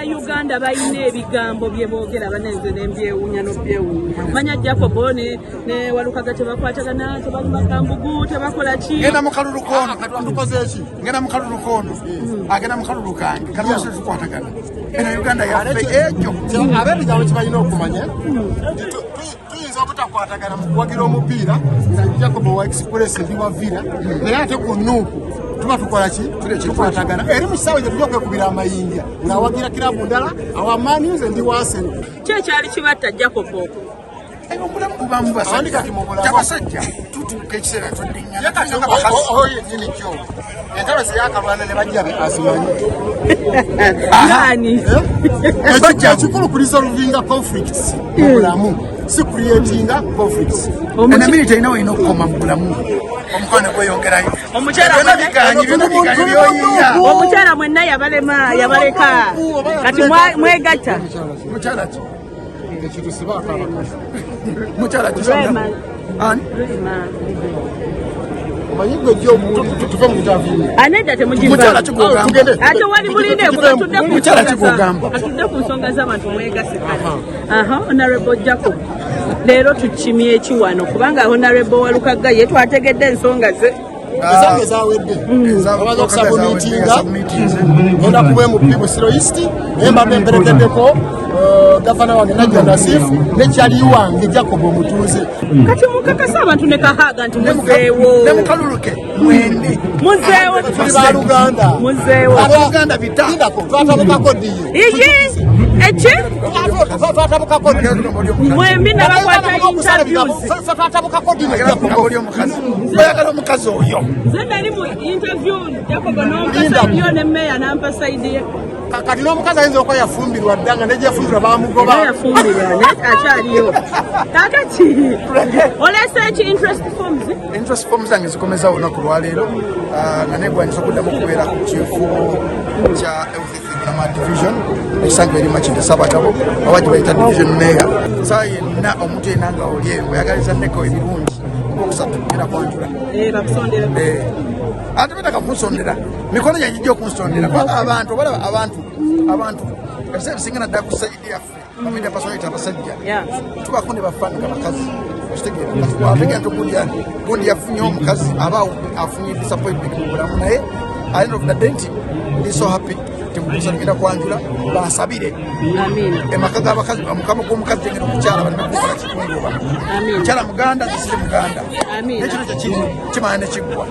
Bannayuganda balina ebigambo bye boogera, banenze nembyewuunya nobyewuunya. Manya Jacobo ne Walukaga tebakwatagana, tebali makambugu, tebakola ki. Ngenda mu kalulu kono. Tukoze ki? Ngenda mu kalulu kono, agenda mu kalulu kange. Kati wose tukwatagana, eno Uganda yaffe ekyo. Abebigambo kyebalina okumanya nti tuyinza obutakwatagana mu kuwagira omupiira, nga Jacobo wa Express, ndi wa Villa, naye ate ku NUP tuba tukola ki? Tukwatagana eri mu kisaawe gye tujja okwekubira amayinja, ng'awagira kirabu ndala, awa Man U, nze ndi wa Arsenal. Ki ekyali kibatta, Jacob, okwo? Obulamu bubaamu. Andi kati mu bulamu. Abasajja tutuuka ekiseera tuddiŋŋana. Ye kati oyo yennyini kyo entalo zeyakalwana ne bajja be azimanyi. Nani? Ekyo ekikulu ku resolvinga conflicts mu bulamu, si creatinga conflicts. Enamiri terina walina okukoma mu bulamu, omukwano gweyongerayo. Omukyala Byonna biganyi, byonna biganyi byoyiya. Omukyala mwenna yabalema, yabaleka, kati mwegatta. Mukyala ki? Ekintu sibaako abakazi. Mukyala ki? Rema. Ani? Rema. Omanyi gwe jjo tuve mu interview. Anedda, temugiva. Mukyala ki gw'ogamba? Tugende. Ate wali muline. Tugende. Mukyala ki gw'ogamba? Atudde ku nsonga z'abantu, mwegase kale. Aha, Honorable Jacob, leero tukimye eki wano? Kubanga Honorable Walukaga ye twategedde ensonga ze. Ezange zawedde, abaza okusubmittinga, ngenda kuba MP Busiro East, naye mbadde mperekeddeko gavana wange Najja Nasif ne kyali wange Jacob omutuuze. Kati mukakasa abantu ne kahaga nti muzeewo? Ne mukaluluke mwendi. Muzeewo. Tuli baluganda. Muzeewo. Abooluganda bita. Lindako, twatabukako ddiyo. Iyi eki? Twatabukako ddiyo. Mwembi nabakwata interviews. Twatabukako ddiyo. Oli omukazi, oyagala omukazi oyo. Nze nali mu interview, Jacob nompa side yo, ne meya nampa side ye. Kati n'omukazi ayinza okuba yafumbirwa dda, nga negyefumbirwa bamugoba. Era yafumbirwa naye akyaliyo. Kakati olese eki? Interest forms? Interest form zange zikomezawo olunaku lwaleero. Ah, nga negwanyisa okuddamu okubeera ku kifo kya LC3 Bulama division ekisangibwa eri Makindye Ssaabagabo, oba gye bayita division mayor. Saa yenna omuntu yenna nga oli eyo oyagaliza neko ebirungi, okusatu genda kwanjula. Eh, bakusondera. Eh, ate betaka kunsondera, mikono gyange gijja okunsondera, kubanga abantu obalaba, abantu ebiseera ebisinga naddala ku side yaffe ba media personality abasajja tubako ne bafani nga bakazi. Okitegeera? Ategera nti gundi yafunye omukazi, aba afunye disappointment mu bulamu, naye at end of the day nti ndi so happy tengusatu genda kwanjula, bansabire. Amin. Emaka g'abakazi, omukama gw'omukazi gyengenda okukyala, baleme kukola kikunguba. Amin. Mukyala muganda, zisiri muganda. Amin. Nekino kyekiri kimala nekiggwa.